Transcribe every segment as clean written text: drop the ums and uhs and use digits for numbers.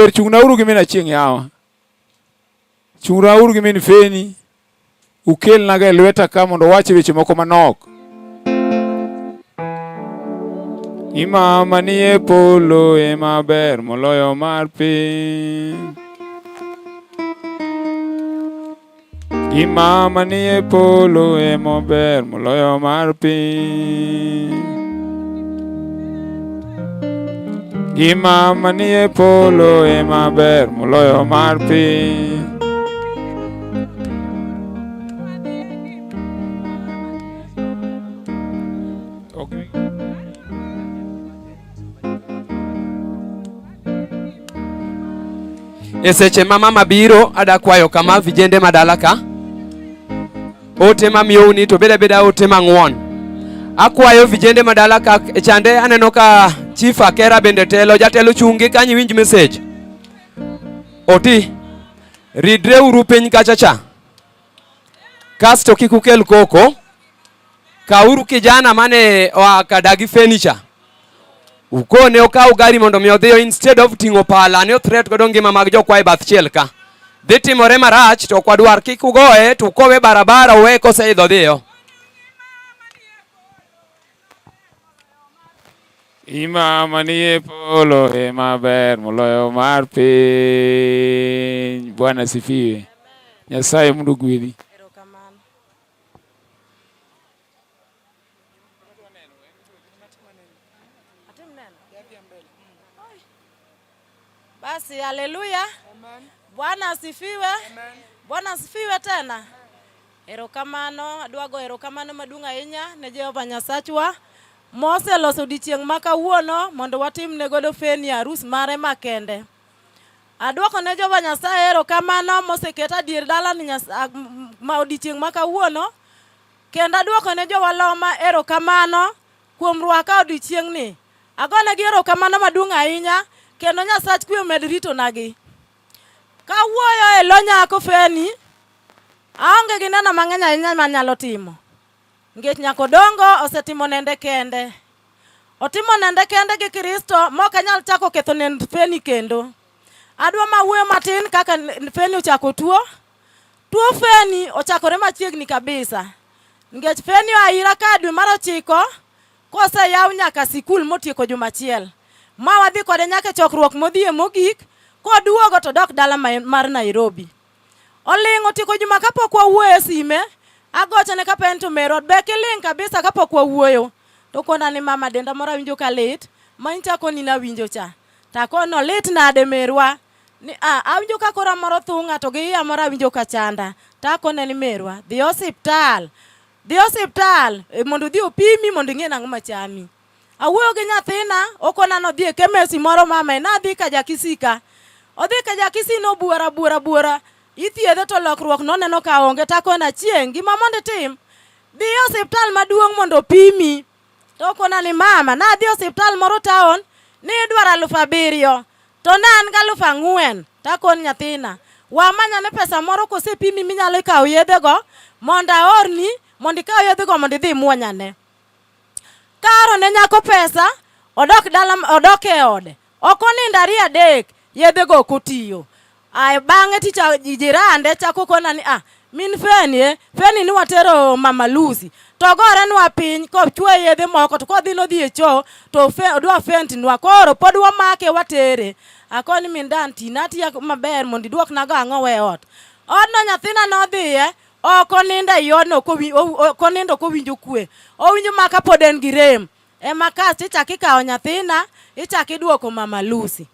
Jower chung'nauru gi min Achieng' yawa. Chung'nauru gi min Feni. Ukelnaga e lweta ka mondo owach weche moko manok. Imama nie polo ema ber moloyo mar piny. Imama nie polo ema ber moloyo mar piny. Imama nie polo ema ber moloyo mar piny. Okay. E seche ma mama biro, ada kwayo kama vijende ma dala ka. Ote mamiyou ni to beda beda ote mang'won. Akwayo vijende ma dala ka e chande aneno ka Chief Akera bende telo, jatelo chungi kanyo iwinj message. Oti, ridre uru piny kacha cha. Kasto kik ukel koko. Kawuru kijana mane oa Kadagi Furniture. Ukone okaw gari mondo mi odhiyo instead of ting'o pala ne othreat godo ngima mag jokwa e bath chiel ka. Dhi timore marach to ok wadwar kik ugoye to ukowe barabara uwe koseidho dhiyo. Imama nie polo ema ber moloyo mar piny. Bwana sifiwe. Nyasaye mondo ogwedhi. Erokamano. Basi, haleluya. Bwana asifiwe. Bwana asifiwe tena. Erokamano, adwa go erokamano maduong' ahinya ne Jehova Nyasachwa moseloso odiechieng' ma kawuono mondo watimne godo feni arus mare makende. Adwoko ne Jehova Nyasaye erokamano moseketa dier dalani ma odiechieng' ma kawuono kendo adwoko ne jowaloma erokamano kuom rwaka odiechieng'ni. Agonegi erokamano maduong' ahinya kendo Nyasach kwe omed ritonagi. Kawuoyo e lo nyako Feni, aonge gi neno mang'eny ahinya manyalo timo. Nikech nyakodongo osetimo nende kende. Otimo nende kende gi Kristo ma ok anyal chako ketho nend Feni kendo. Adwa ma wuoyo matin kaka Feni ochako tuo. Tuo Feni ochakore machiegni kabisa. Nikech Feni oa ira ka dwe mar ochiko koseyaw nyaka sikul motieko juma achiel. Ma wadhi kode nyaka e chokruok modhiye mogik, koduogo to dok dala mar Nairobi. Oling' otieko juma kapok wawuoyo e sime, agochone kapenjo to merwa be kiling' kabisa kapok wawuoyo. To kona ni mama denda moro awinjo ka lit, ma nyicha akoni nawinjo cha. To akoni ni olit nade merwa? Ni a awinjo ka kora moro thung'a to gi iya moro awinjo ka chanda. To akone ni merwa dhi osiptal. Dhi osiptal eh, mondo odhi opimi mondo ing'e nang'o machami. Awuoyo gi nyathina, okona nodhi e kemesi moro mama, nadhi ka Jakisi ka. Odhi ka Jakisi nobuora buora buora, ithiedhe to lokruok noneno ka onge. To akona Achieng', gima mondo itim, dhi e osiptal maduong' mondo opimi. To okona ni mama, nadhi e osiptal moro town, ni idwaro 7,000. To ne an gi 4,000. To akoni nyathina, wamany ane pesa moro kosepimi minyalo kawo yedhego mondo aorni, mondo ikaw yedhego mondo idhi imuony ane. Kaoro ne nyako pesa, odok dala, odok e ode. Ok onindo ariyo adek, yedhego ok otiyo. Ae bang'e ticha jirande chako kona ni ah, min Feni eh, Feni ni watero Mama Lucy. To gore nwa piny kochwe yedhe moko to kodhi nodhi e choo to fe, odwa fent nwa koro pod wamake watere. Akoni min Dan tina atiya maber mondo iduoknago ang'o we ot. Odno nyathina nodhiye Ok onindo ei odno ok onindo kowinjo kwe. Owinjo ma kapod en gi rem. Ema kasto ichak ikawo nyathina, ichak iduoko Mama Lucy.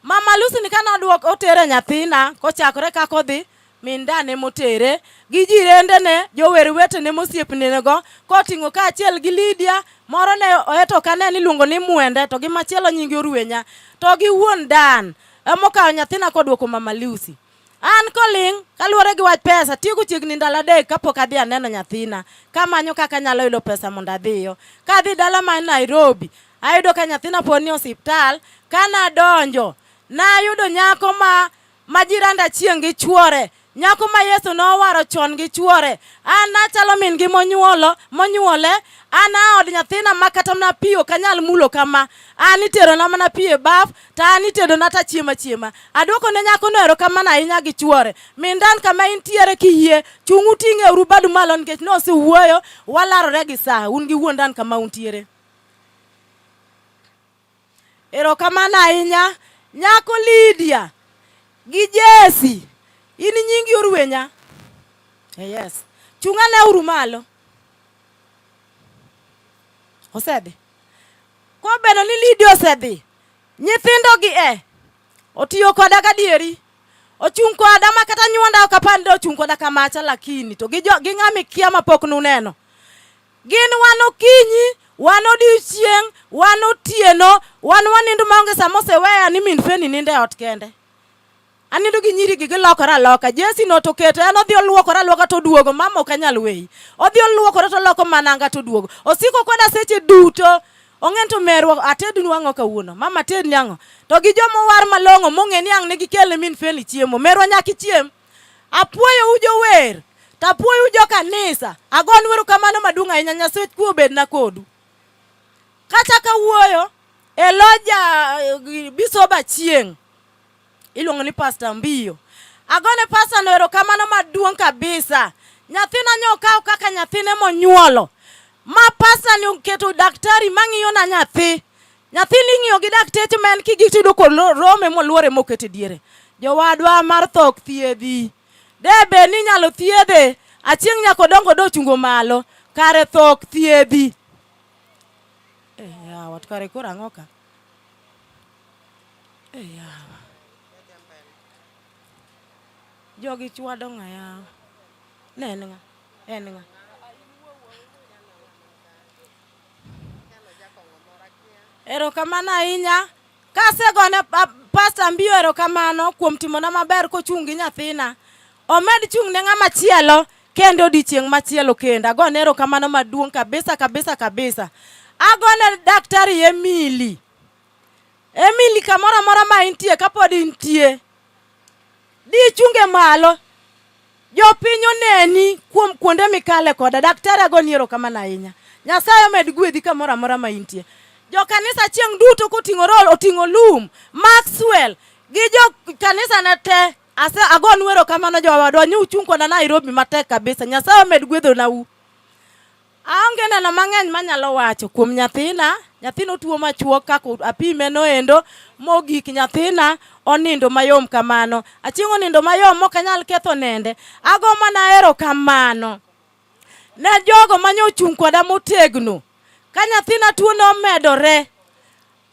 Mama Lucy ni kane oduok otere nyathina kochakore kaka odhi, min dane motere gi jirendene, jower wetene mosiepnenego, koting'o kaachiel gi Lydia, moro ne oeto kane niluongo ni Mwende to gi machielo nyinge Orwenya, to gi wuon Dan emokawo nyathina koduoko Mama Lucy. An koling' kaluwore gi wach pesa, tieko chiegni ndalo adek kapok adhi aneno nyathina, kamanyo kaka anyalo yudo pesa mondo adhiyo. Kadhi dala man Nairobi, ayudo ka nyathina pod ni osiptal. Kanadonjo, nayudo nyako ma ma jiranda Achieng' gi chuore. Nyako ma Yesu nowaro chon gi chuore. An achalo min gi monyuolo, monyuole. An aod nyathina ma kata mana pi ok anyal mulo kama. An iterona mana pi e baf, to an itedona to achiemo achiema. Aduoko ne nyakono erokamano ahinya gi chuore. Min Dan kama intiere kiyie, chung' uting'e uru badu malo nikech nosewuoyo, walarore gi saa, un gi wuon Dan kama untiere. Erokamano ahinya nyako Lydia gi Jesse. In nyingi orwenya? Eh, yes. Chung' ane uru malo. Osedhi. Kobedo ni Lydia osedhi, nyithindo gi e otiyo koda gadieri. Ochung' koda ma kata nyuonda ok apar ni ochung' koda kamacha lakini to gi jo gi ng'ama ikia mapok nuneno. Gin wan okinyi, wan odiechieng', wan otieno, wan wanindo maonge sama oseweya ni min Feni nindo e ot kende. Anindo gi nyiri gi gilokore aloka. Jesi no to keto en odhi oluokore aluoka to oduogo, mama ok anyal weyi. Odhi oluokore to oloko mananga to oduogo. Osiko koda seche duto. Ong'e to merwa atednu ang'o kawuono? Mama atedni ang'o? To gi joma owar malong'o mong'e ni ang' ne gikelne min Feni chiemo. Merwa nyaka ichiem. Apuoyou jower, to apuoyou jo kanisa. Agonu erokamano maduong' ahinya, Nyasach kwe obedna kodu. Kachako awuoyo e lo ja Bisoba Achieng', iluongo ni Pastor Mbiyo. Agone pastor no erokamano maduong' kabisa. Nyathina nyo okaw kaka nyathine monyuolo. Ma pastor ni oketo daktari mang'iyo na nyathi. Nyathini ing'iyo gi dakteche ma en kigik tiyudo korome moluore mokete diere. Jowadwa mar tho ok thiedhi. De bed ni inyalo thiedhe, achieng' nyaka odongo dochungo malo. Kare tho ok thiedhi. Eh, yawa, to kare koro ang'o ka? Eh, yawa. Jogi chwado ng'a yawa? Ne en ng'a? En ng'a? Erokamano ahinya. Kasegone Pastor Mbiyo erokamano kuom timona maber kochung' gi nyathina. Omed chung' ne ng'ama chielo kendo odiechieng' machielo kendo. Agone erokamano maduong' kabisa kabisa kabisa. Agone Daktari Emily. Emily kamoro amora ma intie kapod intie. Dichunge malo. Jopiny oneni kuom kuonde mikale koda. Daktari agoni erokamano ahinya. Nyasaye omed gwedhi kamoro amora ma intie. Jokanisa chieng' duto koting'o rol, oting'o lum, Maxwell gi jo kanisa ne te. Ase agonu erokamano jowadwa, ni uchung' koda Nairobi matek kabisa. Nyasaye omed gwedhonau. Aonge neno mang'eny manyalo wacho kuom nyathina. Nyathina otuo machuok kaka apime noendo mogik nyathina onindo mayom kamano. Achieng' onindo mayom mok anyal ketho nende. Ago mana erokamano ne jogo mane ochung' koda motegno. Ka nyathina tuo nomedore,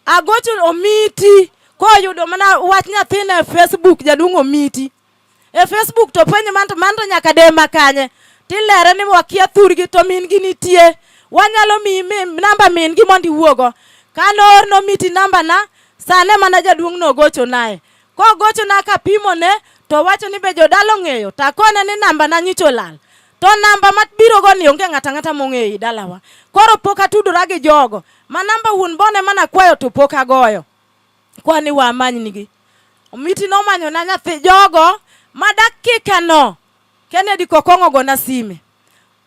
agocho Omiti koyudo mana wach nyathina e Facebook, jaduong' Omiti. E Facebook to penjo man to man to nyaka dema kanye tilere ni wakia thurgi to min gi nitie wanyalo miyi namba min gi mondo iwuogo kane oorno miti namba na sane mana jaduong' no ogochonae kogochona kapimone to wacho ni be jodala ong'eyo to akone ni namba na nyicho olal to namba mabiro go ni onge ng'ata ng'ata mong'eyo ei dalawa koro pok atudora gi jogo ma namba wuon bone mana kwayo to pok agoyo Kwani wamanynigi. Omiti nomanyona nyathi jogo ma dakika no Kennedy Kokong'o gona sime.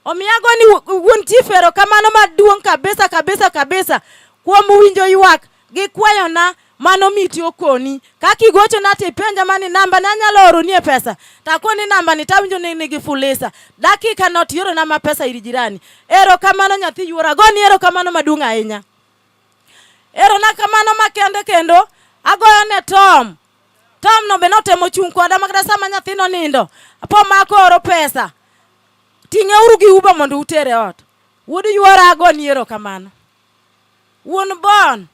Omiyo agoni wuon chief erokamano maduong' kabisa kabisa kabisa kuom winjo ywak gi kwayona mano miti okoni. Kaka igochona to ipenja mani namba ne anyalo oroni e pesa. To akoni namba ni tawinjo ni nigi fulisa. Dakika no tiorona ma pesa ir jirani. Erokamano nyathi yuora. Agoni erokamano maduong' ahinya. Erona kamano makende kendo agoyo ne Tom. Tom no be notemo chung' koda makata sama nyathi nonindo. Apo mako oro pesa. Ting'e uru gi Uber mondo utere ot. Wuod yuora agoni erokamano. Wuon Bon,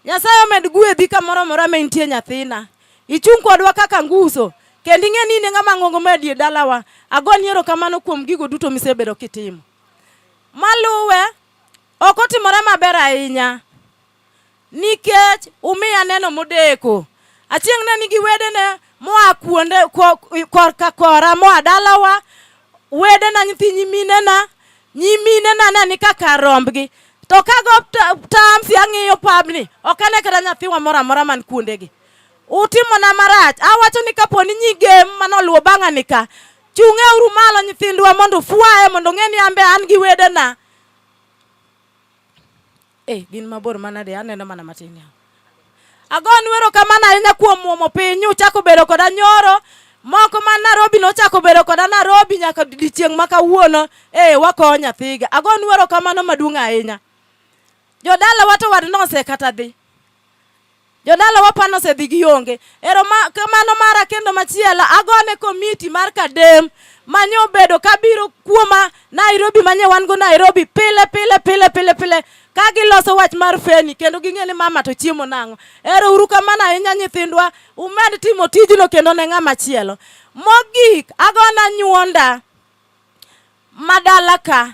Nyasaye omed gwedhi kamoro amora ma intie nyathina. Ichung' kodwa kaka nguso kendo ing'e ni in e ng'ama ng'ongo ma e dalawa. Agoni erokamano kuom gigo duto misebedo kitimo. Maluwe Ok otimore maber ahinya nikech umiya neno modeko. Achieng' ne nigi wedene moa kuonde korka kora moa dalawa, wedena nyithi nyiminena, nyiminena ne ni kaka rombgi. To kago tamsi ang'iyo pabni, ok ane kata nyathiwa moro amora man kuondegi. Utimona marach. Awacho ni kapo ni nyige manoluwo bang'a ni ka, chung'euru malo nyithindwa mondo ufwaye mondo ong'e ni an be an gi wedena. Eh, gin mabor manade aneno mana matin yawa. Agonu erokamano ahinya kuom muomo piny uchako bedo koda nyoro. Moko man Nairobi nochako bedo koda Nairobi nyaka odiechieng' ma kawuono. Eh, wakowo nyathiga. Agonu erokamano maduong' ahinya. Jodalawa to wad nose kata dhi. Jodalawa pano osedhi gionge. Ero ma, kamano mara kendo machielo agone komiti mar Kadem manye obedo kabiro kuoma Nairobi manye wan go Nairobi pile pile pile pile pile ka giloso wach mar feni kendo ging'e ni mama to chiemo nang'o. Ero uru kamano ahinya nyithindwa, umed timo tijno kendo ne ng'ama chielo. Mogik agona nyuonda madala ka.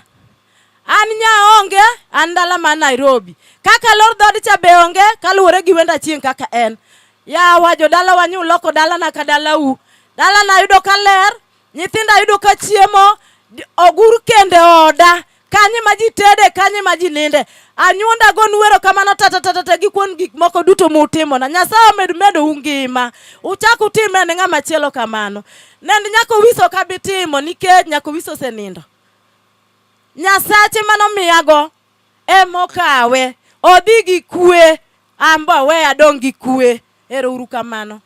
An nyaonge, an dala ma Nairobi. Kaka lor dhood cha be onge, kaluwore gi wend Achieng' kaka en. Yawa jodalawa nyu loko dalana ka dalau. Dalana ayudo ka ler, nyithindo ayudo ka chiemo, ogur kende oda. Kanye ma ji tede, kanye ma ji ninde. Anyuonda gonu erokamano tata tata ta gi kuon gik moko duto mutimona. Nyasaye omed medou ngima. Uchak utime ne ng'ama chielo kamano. Nend nyako wiso ok abi timo nikech nyako wiso osenindo. Nyasache manomiyago emokawe. Odhi gi kwe, an be aweya adong' gi kwe. Ero uru kamano.